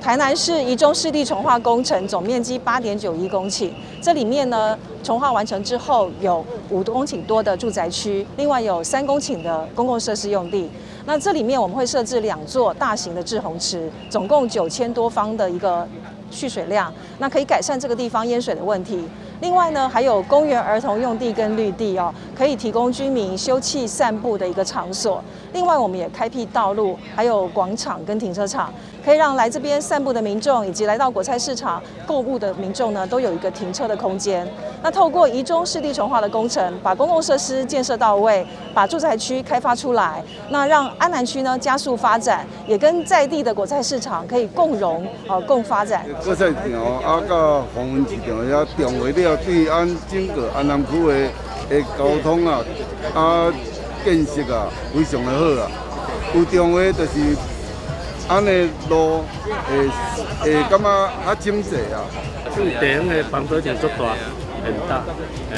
台南市宜中市地重划工程總面積8.91公頃，這裡面呢，重劃完成之後有5公頃多的住宅區，另外有3公頃的公共設施用地。那這裡面我們會設置兩座大型的滯洪池，總共9000多方的一個蓄水量，那可以改善這個地方淹水的問題。另外呢，還有公園兒童用地跟綠地哦，可以提供居民休憩散步的一個場所。另外，我們也開闢道路，還有廣場跟停車場，可以讓來這邊散步的民眾以及來到果菜市場購物的民眾呢，都有一個停車的空間。那透過宜中市地重劃的工程，把公共設施建設到位，把住宅區開發出來，那讓安南區呢加速發展，也跟在地的果菜市場可以共榮啊共發展。果菜場啊，佮黃昏市場遐重劃了，對咱整個安南區的交通啊建設啊，非常的好啊。有重劃就是按呢路會感覺較整齊啊。對地方的幫助性足大，很大，欸，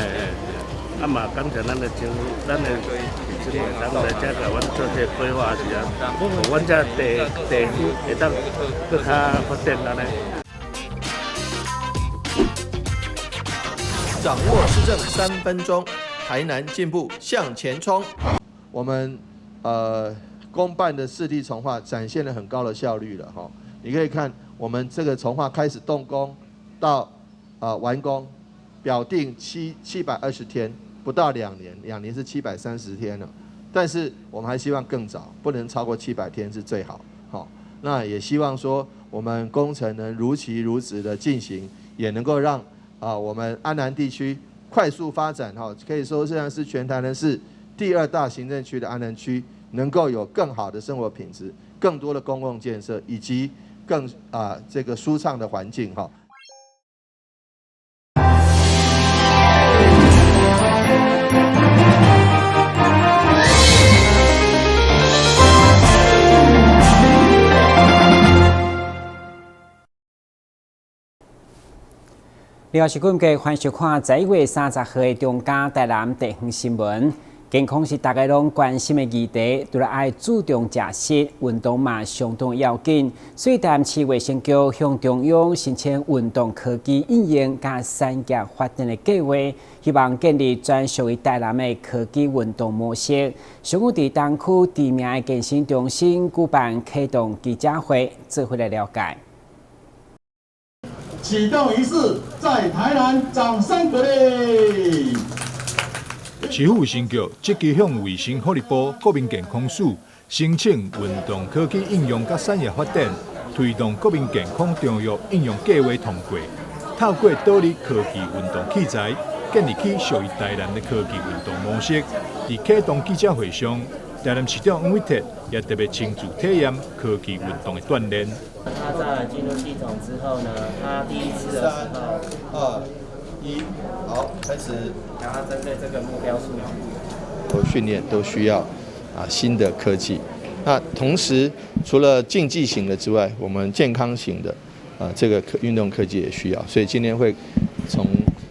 啊嘛感謝咱的政府，咱的市政府，咱來遮共阮做這個規劃時啊，予阮這地區會當閣較發展按呢。掌握市政3分鐘，台南進步向前衝。我們公辦的市地重劃展現了很高的效率了哈。你可以看我們這個重劃開始動工到完工，表定720天，不到2年，2年是730天了。但是我們還希望更早，不能超過700天是最好。好，那也希望說我們工程能如期如質的進行，也能夠讓我們安南地區快速發展哈，可以說現在是全台南市第二大行政區的安南區，能夠有更好的生活品質、更多的公共建設以及更這個舒暢的環境哈。另外是今日歡迎收看11月30號的中嘉台南地方新聞。健康是大家攏關心的議題，除了愛注重食食，運動嘛相當要緊。所以台南市衛生局向中央申請運動科技應用佮產業發展的計劃，希望建立專屬於台南的科技運動模式。上午佇東區知名的健身中心舉辦啟動記者會，做伙來了解。啟動儀式在台南，掌聲鼓勵。市府衛生局積極向衛生福利部國民健康署申請運動科技應用佮產業發展，推動國民健康中藥應用計劃通過。透過導入科技運動器材，建立起屬於台南的科技運動模式。佇啟動記者會上，台南市長黃偉哲也特別親自體驗科技運動的鍛鍊。他在進入系統之後呢，他第一次的時候，三、二、一，好，開始。然後針對這個目標數據，訓練都需要新的科技。那同時，除了競技型的之外，我們健康型的這個運動科技也需要。所以今天會從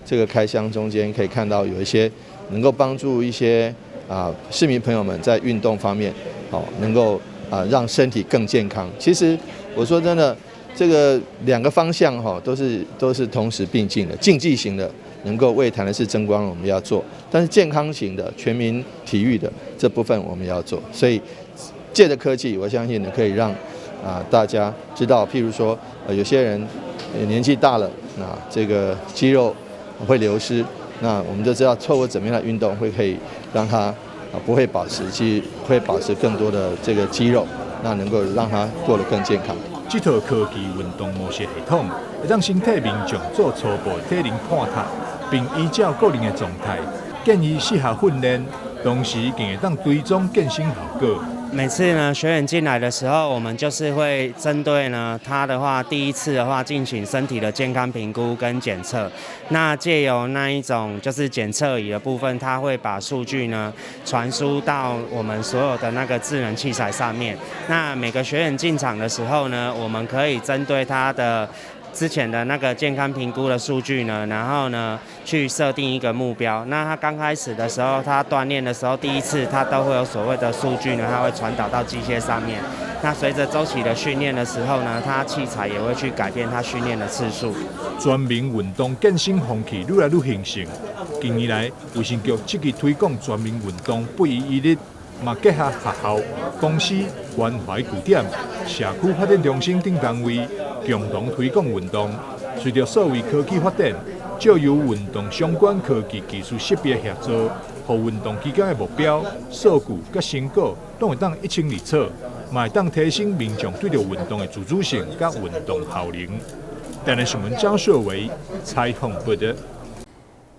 這個開箱中間可以看到，有一些能夠幫助一些市民朋友們在運動方面，哦，能夠讓身體更健康。其實我說真的，這個兩個方向哈都是同時並進的。競技型的能夠為台南市爭光，我們要做；但是健康型的全民體育的這部分我們要做。所以借著科技，我相信呢可以讓大家知道，譬如說有些人年紀大了，那這個肌肉會流失，那我們就知道透過怎麼樣的運動會可以讓他不會保持肌，會保持更多的這個肌肉，那能夠讓他過得更健康。這套科技運動模式系統，會當先替民眾做初步體能判讀，並依照個人的狀態建議適合訓練，同時更會當追蹤健身效果。每次呢，學員進來的時候，我們就是會針對呢他的話，第一次的話進行身體的健康評估跟檢測。那借由那一種就是檢測儀的部分，他會把數據呢傳輸到我們所有的那個智能器材上面。那每個學員進場的時候呢，我們可以針對他的之前的那個健康評估的數據呢，然後呢去設定一個目標。那他剛開始的時候，他鍛鍊的時候，第一次他都會有所謂的數據呢，他會傳導到機械上面。那隨着週期的訓練的時候呢，它器材也會去改變它訓練的次數。全民運動健身風氣愈來愈興盛。近年來，衛生局積極推廣全民運動，不遺餘力，嘛結合學校、公司、關懷據點、社區發展中心等單位，共同推廣運動。隨著數位科技發展，藉由運動相關科技技術識別協助，予運動期間的目標、數據佮成果，攏會當一清二楚，嘛會當提升民眾對著運動的自主性佮運動效能。台南新聞張秀維採訪報導。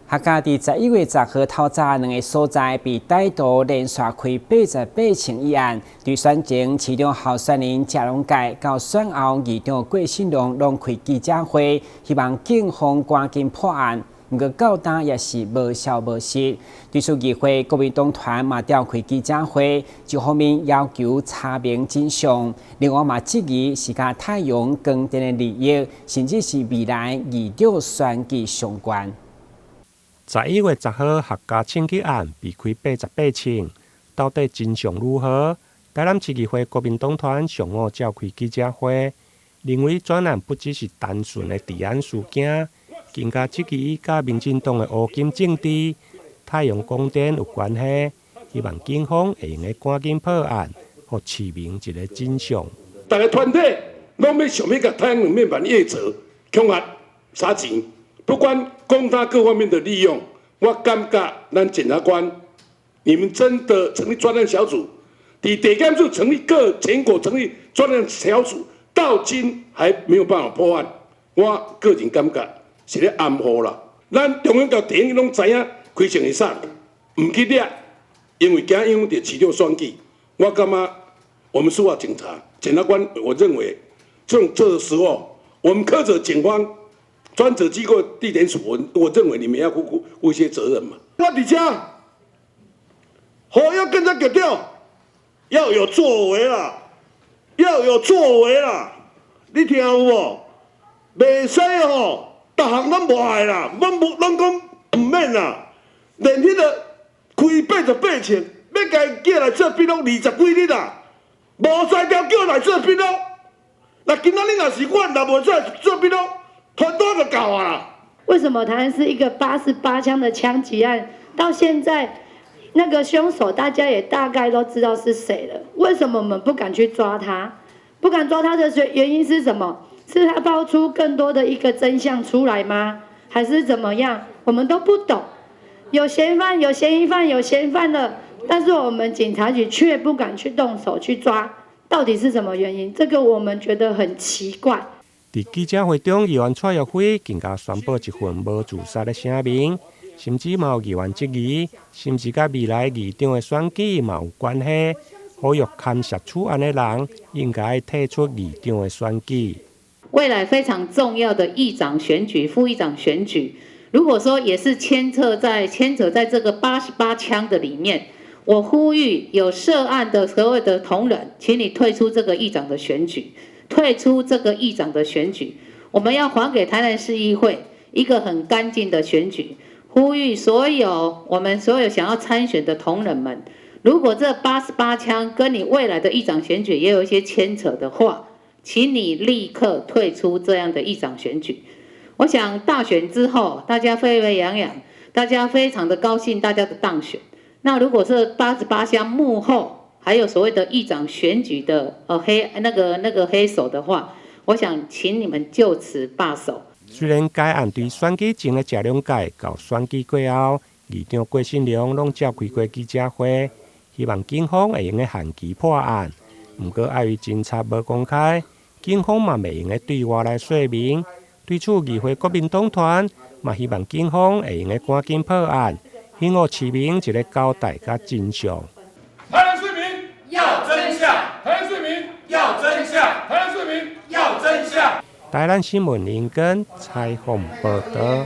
客家佇11月10號透早兩个所在被歹徒連續開88槍一案，佇選前市長候選人謝龍介到選後議長郭信良攏開記者會，希望警方趕緊破案。毋過到今也是無消無息。對此議會國民黨團嘛召開記者會，一方面要求查明真相，另外嘛質疑是佮太陽光電的利益，甚至是未來議長選舉相關。11月10號，客家槍擊案被開88槍，到底真相如何？台南市議會國民黨團上午召開記者會，認為專案不只是單純的治安事件，更加質疑佮民進黨的烏金政治、太陽光電有關係，希望警方會用得趕緊破案，予市民一個真相。逐个團體攏欲想欲共太陽能面板業者恐嚇殺錢。不管公他各方面的利用，我感覺咱檢察官，你們真的成立專案小組，佇地檢署成立各全國成立專案小組，到今還沒有辦法破案。我個人感覺是咧掩護啦。咱中央佮地方攏知影開槍會使，毋去掠，因為驚影響著市長選舉。我感覺我們司法警察、檢察官，我認為這種這個時候，我們苛責警方。專責機構地檢署，我認為你們要負一些責任嘛。我佇遮，呼籲警察局長要有作為啦，要有作為啦，你聽有無？袂使吼，逐項攏無愛啦，攏無攏講毋免啦，連彼个開88槍，欲共伊叫來做筆錄20幾日啦，無才調叫來做筆錄。那今仔日若是我，若無做做筆錄。團隊就夠啊！為什麼台灣是一個88槍的槍擊案，到現在那個兇手大家也大概都知道是誰了？為什麼我們不敢去抓他？不敢抓他的原因是什麼？是他爆出更多的一個真相出來嗎？還是怎麼樣？我們都不懂。有嫌犯，有嫌疑犯，有嫌犯了，但是我們警察局卻不敢去動手去抓，到底是什麼原因？這個我們覺得很奇怪。佇記者會中，議員蔡玉輝更加宣布一份無自殺的聲明，甚至嘛有議員質疑，是毋是佮未來議長的選舉嘛有關係？呼籲牽涉此案的人應該退出議長的選舉。未來非常重要的議長選舉、副議長選舉，如果說也是牽扯在這個88槍的裡面，我呼籲有涉案的所有的同仁，請你退出這個議長的選舉。退出這個議長的選舉，我們要還給台南市議會一個很乾淨的選舉。呼籲所有我們所有想要參選的同仁們，如果這88槍跟你未來的議長選舉也有一些牽扯的話，請你立刻退出這樣的議長選舉。我想大選之後，大家沸沸揚揚，大家非常的高興，大家的當選。那如果是88槍幕後，還有所謂的議長選舉的黑那個那個黑手的話，我想請你們就此罷手。雖然該案佇選舉前的謝龍介到選舉過後，議長郭信良攏召開過記者會，希望警方會用得限期破案。毋過礙於偵查無公開，警方嘛袂用得對外來說明。對此，議會國民黨團嘛希望警方會用得趕緊破案，予市民一個交代佮真相。台南市民要真相，台南市民要真相，台南市民要真相。台南新聞林根採訪報導。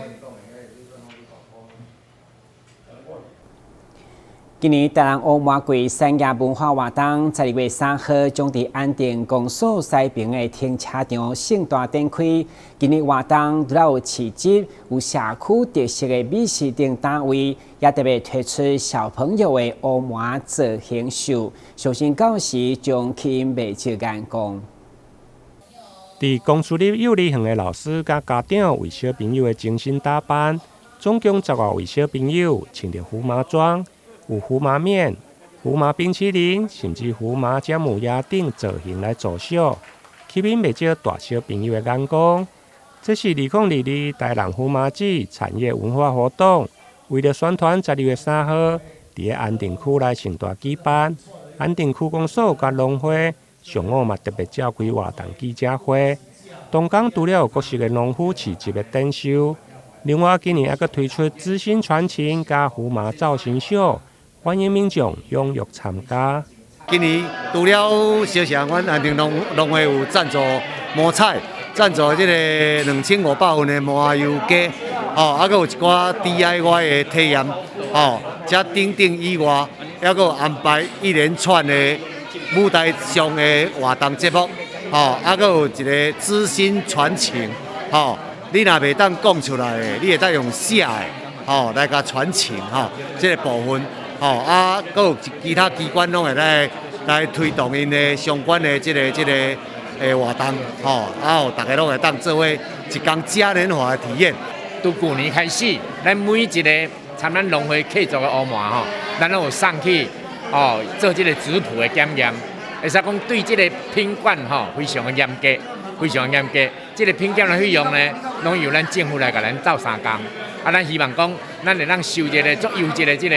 今年台南烏麻粿產業文化活動，12月3號將佇安定公所西爿的停車場盛大展開。今年活動除了有市集、有社區特色的美食等單位，也特別推出小朋友的烏麻造型秀，相信到時將吸引袂少眼光。佇公私立幼兒園的老師佮家長為小朋友的精心打扮，總共10外位小朋友穿著胡麻裝。有胡麻麵、胡麻冰淇淋，甚至胡麻薑母鴨等造型來做秀，吸引袂少大小朋友的眼光。這是2022台南胡麻節產業文化活動，為了宣傳12月3號，佇安定區內盛大舉辦。安定區公所佮農會上午嘛特別召開活動記者會，當天除了有各式的農夫市集的展售，另外今年猶閣推出知心傳情佮胡麻造型秀。歡迎民眾踴躍參加。今年除了小城，阮安定農農會有贊助摸彩，贊助這个2500份的麻油雞，哦，啊，閣有一寡 DIY 的體驗，哦，這等等以外，猶閣有安排一連串的舞台上的活動節目，哦，啊，閣有一个知心傳情，哦，你若袂當講出來的，你會當用寫的，哦，來共傳情，吼，這个部分。吼啊，閣有其他機關攏會來來推動𪜶的相關的這个活動，吼啊，予逐家攏會當做伙一工嘉年華的體驗。從舊年開始，咱每一个參咱農會契作的烏麻吼，咱攏有送去哦做這个質譜的檢驗，會使講對這个品管吼非常的嚴格，非常嚴格。這个品檢的費用呢，攏由咱政府來共咱鬥相共。啊，咱希望講，咱會當收一个足優質的這个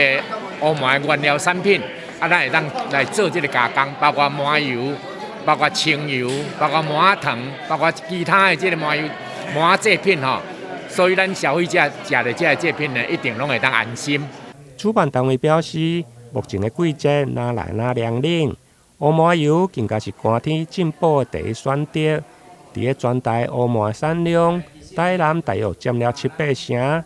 烏麻的原料產品，啊，咱會當來做這个加工，包括麻油、包括清油、包括麻糖、包括其他的這个麻油麻製品吼。所以咱消費者食著這个製品呢，一定攏會當安心。主辦單位表示，目前的季節若來若涼冷，烏麻油更加是寒天進補的第一選擇。佇咧全台烏麻產量，台南大約佔了七八成。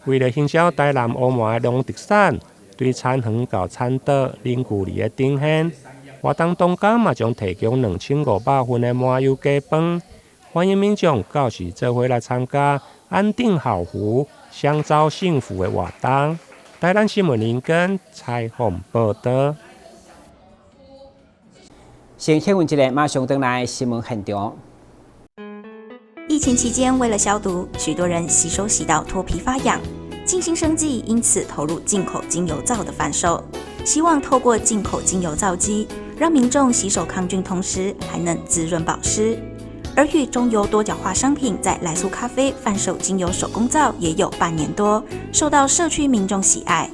為了行銷台南烏麻的農特產，對田園到產島零距離的呈現，活動當天嘛將提供2500份的麻油雞飯，歡迎民眾到時做伙來參加安定好福、香招幸福的活動。台南新聞林根採訪報導。先新聞一下，馬上轉來新聞現場。疫情期間，為了消毒，許多人洗手洗到脫皮發癢。靜心生技因此投入進口精油皂的販售，希望透過進口精油皂機，讓民眾洗手抗菌，同時還能滋潤保濕。而與中油多角化商品在來素咖啡販售精油手工皂也有半年多，受到社區民眾喜愛。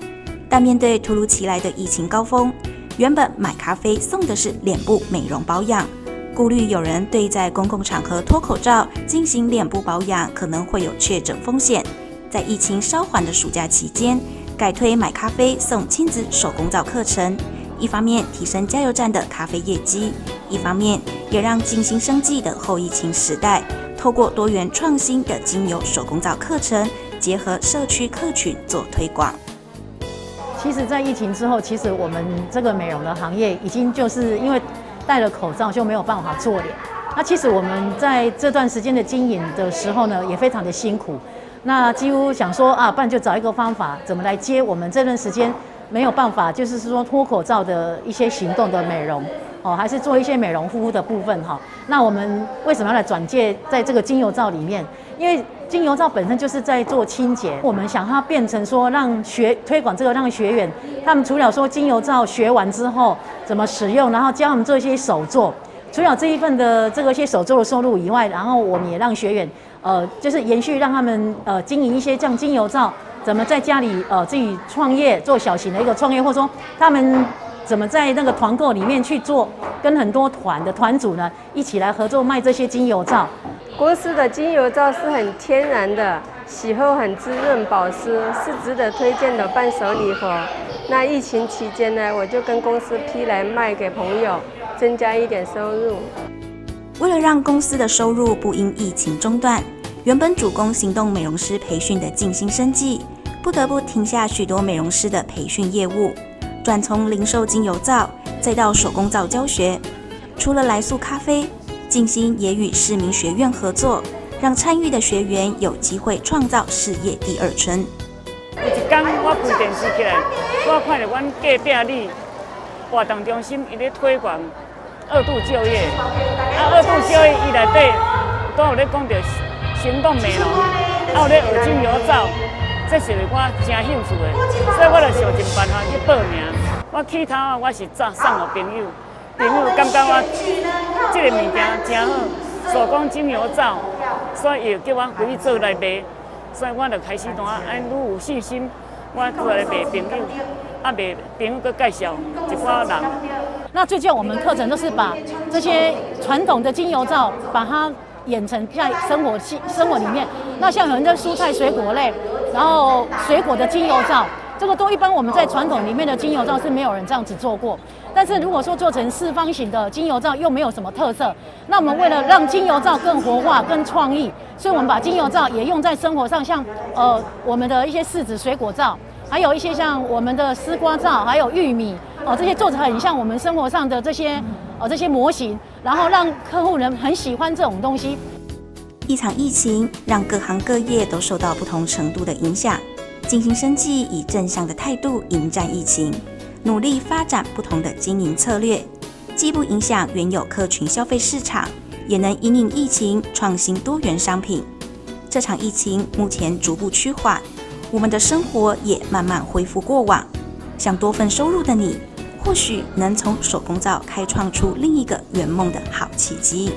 但面對突如其來的疫情高峰，原本買咖啡送的是臉部美容保養，顧慮有人對在公共場合脫口罩進行臉部保養可能會有確診風險，在疫情稍緩的暑假期間，改推買咖啡送親子手工皂課程，一方面提升加油站的咖啡業績，一方面也讓靜心生技的後疫情時代，透過多元創新的精油手工皂課程，結合社區客群做推廣。其實，在疫情之後，其實我們這個美容的行業已經就是因為戴了口罩就沒有辦法做臉。那其實我們在這段時間的經營的時候呢，也非常的辛苦。那幾乎想說啊，不然就找一個方法，怎麼來接我們這段時間沒有辦法，就是說脫口罩的一些行動的美容哦，還是做一些美容護膚的部分哈。那我們為什麼要來轉介在這個精油皂裡面？因為精油皂本身就是在做清潔，我們想它變成說讓學推廣這個，讓學員他們除了說精油皂學完之後怎麼使用，然後教他們做一些手作，除了這一份的這個些手作的收入以外，然後我們也讓學員就是延續讓他們經營一些像精油皂，怎麼在家裡自己創業做小型的一個創業，或者說他們怎麼在那個團購裡面去做，跟很多團的團主呢一起來合作賣這些精油皂。公司的精油皂是很天然的，洗後很滋潤保濕，是值得推薦的伴手禮盒。那疫情期間呢，我就跟公司批來賣給朋友，增加一點收入。為了讓公司的收入不因疫情中斷，原本主攻行動美容師培訓的靜心生技，不得不停下許多美容師的培訓業務。转从零售精油皂，再到手工皂教学。除了来速咖啡，静心也与市民学院合作，让参与的学员有机会创造事业第二春。有一天我开电视起来，我看著阮隔壁里活动中心伊咧推广二度就业，啊，二度就业伊内底都有咧讲著行动美容，啊有咧学精油皂，这是我真兴趣的，所以我就想尽办法去报名。我起头啊，我是送予朋友，朋友感觉我这个物件真好，手工精油皂，所以伊就叫我回去做来卖，所以我就开始怎啊，按愈有信心，我出来卖朋友，啊卖朋友阁介绍一寡人。那最近我们课程都是把这些传统的精油皂，把它演成在生活里面。那像有人的蔬菜水果类，然后水果的精油皂，这个都一般我们在传统里面的精油皂是没有人这样子做过。但是如果说做成四方形的精油皂又没有什么特色，那我们为了让精油皂更活化、更创意，所以我们把精油皂也用在生活上，像我们的一些柿子水果皂，还有一些像我们的丝瓜皂，还有玉米哦，这些做成很像我们生活上的这些模型，然后让客户人很喜欢这种东西。一场疫情让各行各业都受到不同程度的影响，静心生技以正向的态度迎战疫情，努力发展不同的经营策略，既不影响原有客群消费市场，也能因应疫情创新多元商品。这场疫情目前逐步趋缓，我们的生活也慢慢恢复过往。想多份收入的你，或许能从手工皂开创出另一个圆梦的好契机。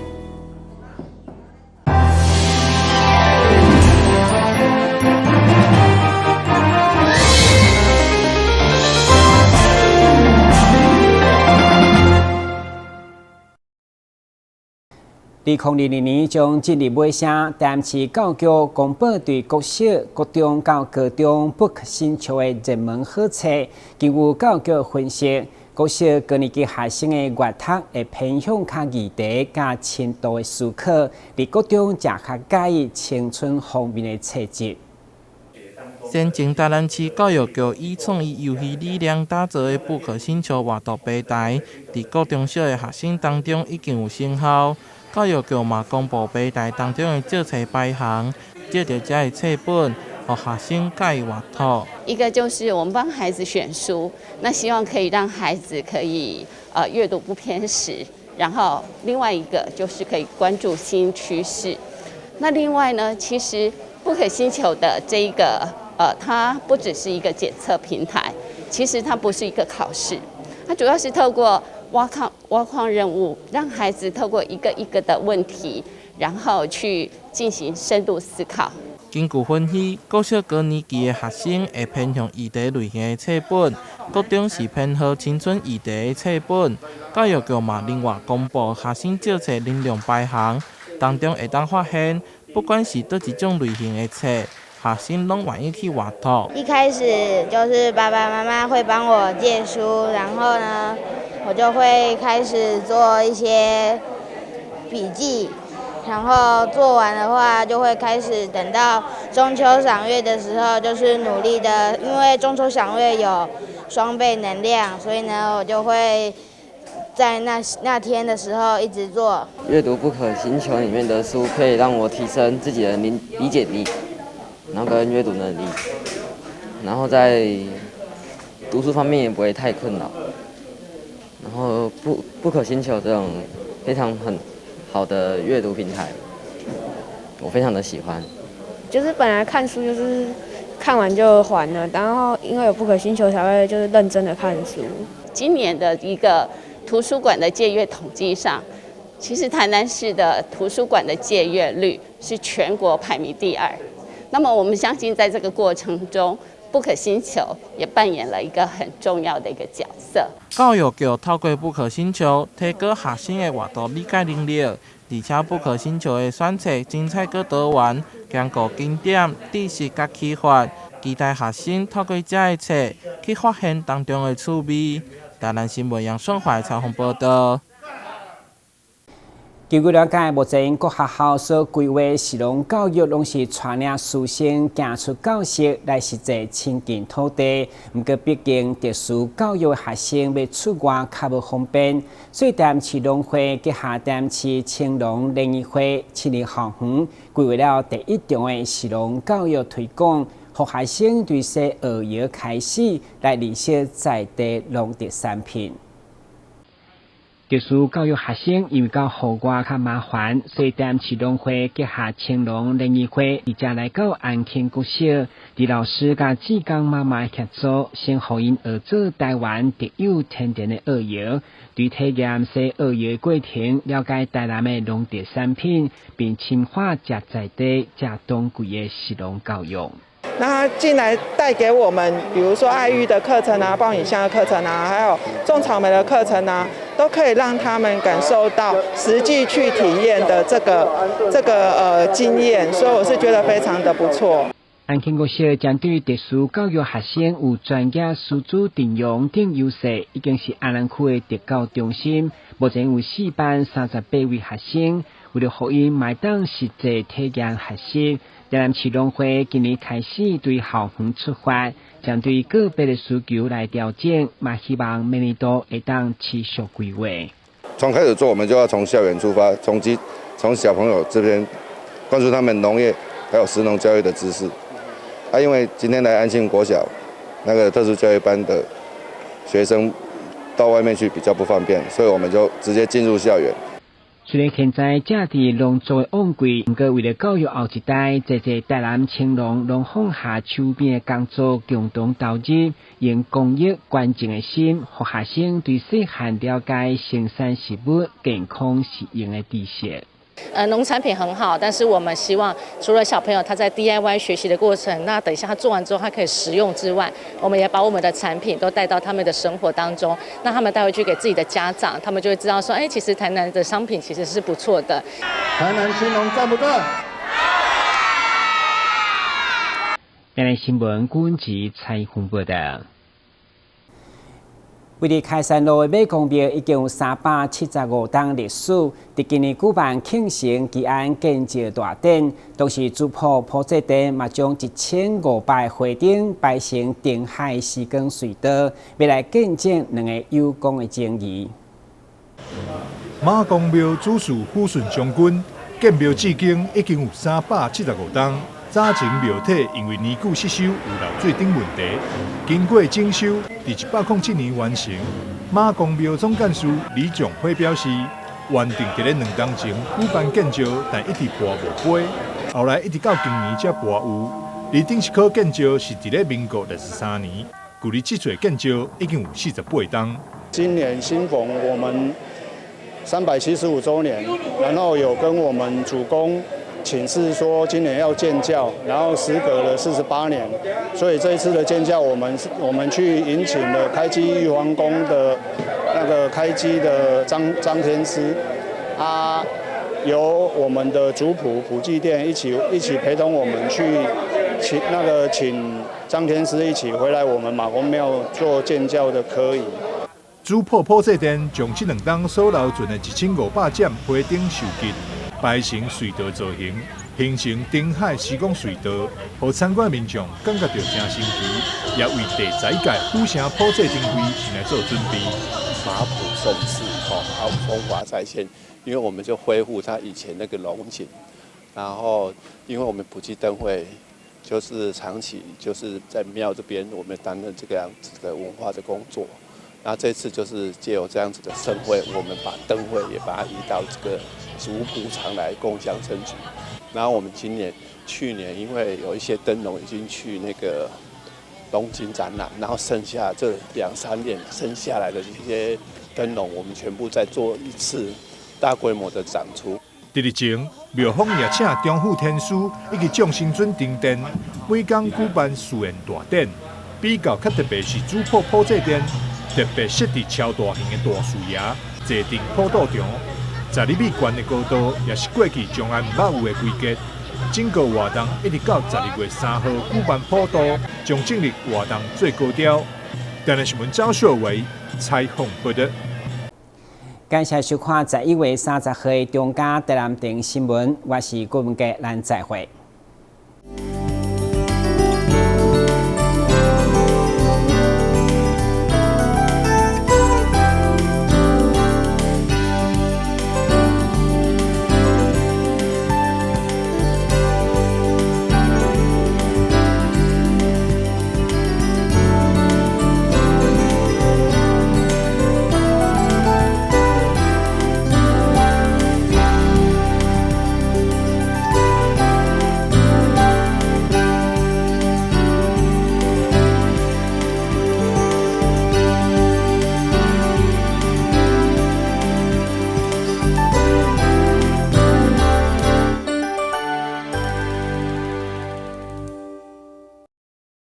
2022年將進入尾聲，台南市教育局公布對國小、國中到高中不可星球的熱門好冊。根據教育局分析，國小高年級學生的閱讀會偏向較議題佮深度的思考，佇國中則較佮意青春方面的冊籍。先前台南市教育局以創意遊戲理念打造的不可星球閱讀平台，佇國中小的學生當中已經有成效。教育局嘛公布平台當中的借冊排行，借著遮的冊本，予學生佮意閱讀。一個就是我們幫孩子選書，那希望可以讓孩子可以閱讀不偏食，然後另外一個就是可以關注新趨勢。那另外呢，其實不可星球的這一個它不只是一個檢測平台，其實它不是一個考試，它主要是透過挖礦任務，讓孩子透過一個一個的問題，然後去進行深度思考。根據分析，國小高年級的學生會偏向議題類型的冊本，國中是偏好青春議題的冊本。教育局嘛另外公布學生借冊能量排行，當中會當發現，不管是佗一種類型的冊，學生攏願意去閱讀。一開始就是爸爸媽媽會幫我借書，然後呢，我就會開始做一些筆記，然後做完的話就會開始等到中秋賞月的時候，就是努力的，因為中秋賞月有雙倍能量，所以呢，我就會在那天的時候一直做。閱讀不可星球裡面的書可以讓我提升自己的理解力，然後跟閱讀能力，然後在讀書方面也不會太困擾。然後不可星球這種非常很好的閱讀平台，我非常的喜歡。就是本來看書就是看完就還了，然後因為有不可星球才會就是認真的看書。今年的一個圖書館的借閱統計上，其實台南市的圖書館的借閱率是全國排名第二。那麼我們相信，在這個過程中，不可星球也扮演了一個很重要的一個角色。教育局透過不可星球提高學生的閱讀理解能力，而且不可星球的選冊精彩閣多元，兼顧經典、知識佮啟發，期待學生透過遮的冊去發現當中的趣味。台南新聞楊雙懷採訪報道。根據了解，目前各學校所規劃食農教育，攏是帶領師生行出教室來實際親近土地。毋過，畢竟特殊教育學生欲出外較無方便，所以台南市農會結合台南市青農聯誼會七里校園，規劃了第一場的食農教育推廣，予學生對洗蚵藥開始來認識在地農特產品。特殊教育學生因為到戶外較麻煩，所以台南市農會結合青農聯誼會，直接來到安慶國小，佇老師佮志工媽媽協助，先予𪜶學做台灣特有天然的蚵藥，對體驗洗蚵藥的過程，了解台南的農特產品，並深化食在地、食當季的食農教育。那他進來帶給我們，比如說愛玉的課程啊、抱影像的課程啊，還有種草莓的課程啊，都可以讓他們感受到實際去體驗的這個經驗，所以我是覺得非常的不錯。安慶國小針對特殊教育學生有專業師資陣容等優勢，已經是安南區的特教中心。目前有四班38位學生，為了予𪜶會當實際體驗學習，台南市農會今年開始對校園出發，針對個別的需求來調整，嘛希望明年度會當持續規劃。從開始做，我們就要從校園出發，從小朋友這邊灌輸他們農業還有食農教育的知識。啊，因為今天來安慶國小那個特殊教育班的學生到外面去比較不方便，所以我們就直接進入校園。雖然現在正佇農作的旺季，毋過為了教育後一代，濟濟台南青農攏放下手邊的工作，共同投入，用公益捐贈的心，予學生對細漢了解生產食物、健康食用的知識。農產品很好，但是我們希望除了小朋友他在 DIY 學習的過程，那等一下他做完之後他可以食用之外，我們也把我們的產品都帶到他們的生活當中，那他們帶回去給自己的家長，他們就會知道說，哎，其實台南的商品其實是不錯的。台南青農讚不讚？台南新聞郭文采訪報道。位佇開山路的馬公廟已經有375冬歷史，佇今年舉辦慶生祈安建醮大典，同時主普普濟殿嘛將1500花燈排成燈海時光隧道，欲來見證兩个友公的情誼。媽公廟主祀撫順將軍，建廟至今已經有375冬。早前廟體因為年久失修有漏水等問題，經過整修，佇107年完成。媽公廟總幹事李仲輝表示，原定佇咧2冬前舉辦建醮，但一直跋無杯，後來一直到今年才跋有。而頂一顆建醮是佇咧民國63年，距離這次建醮已經有48冬。今年新逢我們375週年，然後有跟我們主公請示說今年要建醮，然後時隔了48年，所以這一次的建醮，我們去迎請了開基玉皇宮的那個開基的張天師，啊，由我們的主普普濟殿一起陪同我們去請那個請張天師一起回來我們媽公廟做建醮的科儀。主普普濟殿將這2冬所留存的1500盞花燈壽吉排成隧道造型，形成燈海時光隧道，予參觀民眾感覺著誠神奇，也為第11屆府城普濟燈會先來做準備。馬普盛世，吼，還有風華再現，因為我們就恢復它以前那個龍井，然後因為我們普濟燈會就是長期就是在廟這邊，我們擔任這個樣子的文化的工作。那這次就是藉由這樣子的盛會，我們把燈會也把它移到這個主普場來共襄盛舉。然後我們今年、去年因為有一些燈籠已經去那個東京展覽，然後剩下這兩三年剩下來的這些燈籠，我們全部再做一次大規模的展出。佇日前，廟方也請中府天師以及眾神尊登殿，每工舉辦賜願大典。比較較特別是主普普濟殿，特別設置超大型的大樹爺，坐鎮普渡場，12米懸的高度，也是過去從來毋捌有的規格。整個活動一直到12月3號舉辦普渡，將進入活動最高潮。台南新聞張秀維採訪報道。感謝收看11月30號的中嘉台南電新聞，我是郭文傑，咱再會。